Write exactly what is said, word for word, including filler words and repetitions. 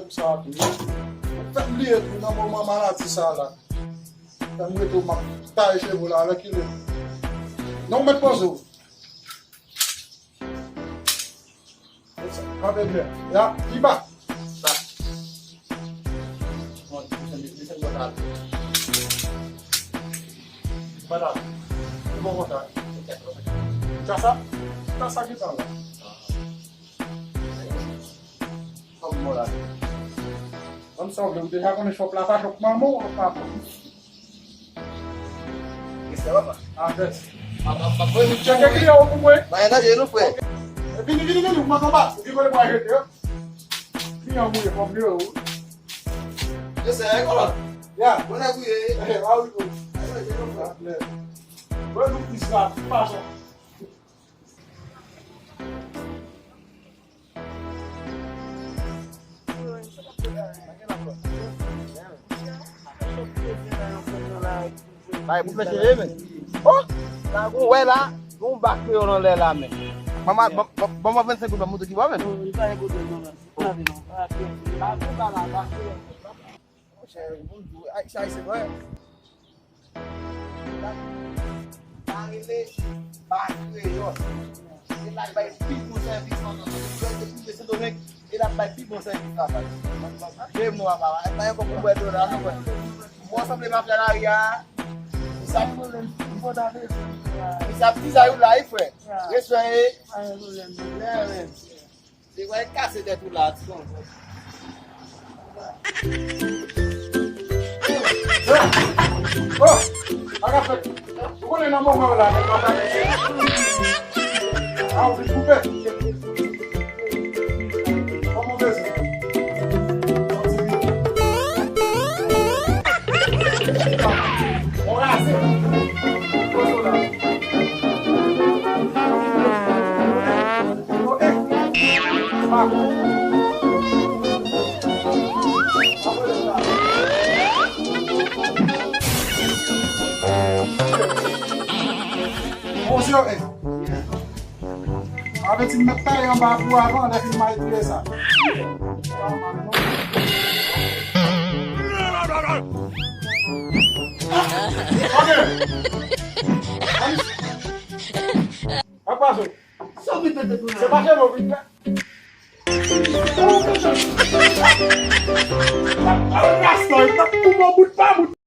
Sa a tou. Fè m bliye tou nan moman maladi sa a la. Fè m rete w m ap taye cheve w la, alèkile. Non, w mèt poze w. Kanpe byen. Ya, pi ba. Sa. Bon, desann, desann bò sa. Madam, se bon konsa. Sa sa? Sa sa ki tan la? Kòm mwen la. Ban m sa w vle, ou deja konnen chòp la pa chòp manman w, papa. Respè, papa. Ah, yes. Papa, papa, mwen, mwen, tcheke kliyan w pou mwen. Mwen, nan je nou, frè. Vini, vini, vini, ou manke w pa. Ou ki kote pou al jete, yo. Kliyan w mouye, fò m jere w. Yo, se, e, kòman? Ya. Bon, nèg ou ye. Eh, ah, wi, wi. Mwen, nou plis la, tout fason. Bay pou mesye ye, men. Oh! La gon wè la, gon bak kreyòl anlè la, men. Manman, ban, ban, ban mwen vennsenk goud, ban m montre ki bò, men. Non, li pa gen pwoblèm, non, la. Pa gen, non. Pa gen. Bak kreyòl la, bak kreyòl. Monchè, bon, Ayisyen, Ayisyen, vre. Sa rele bak kreyòl. Se la k bay pi bon sèvis nan, nan, nan, nan, nan Sendomeng. E l ap bay pi bon sèvis la, sa. Menm nou ap bay ankò pou bwè dlo la, nou bwè. Mwen sanble mafya lari a. Sa, sa ptizay ou la, wi, frè. Respè, e. Li va kase tèt ou la, ti konsa. Oh! Sa ka fèt. Ou konnen nan moman w la, nèg la pa mèt. Ah, ou vin koupe. Kòman w bezwen? On raze. Poze w la. Avèti m mèt taye anba pou avan, lè fin m al touye sa. Ok. Ann, ann pase. Se pa cheve w vin fè. Rasta, w t ap koupe w bout pa bout.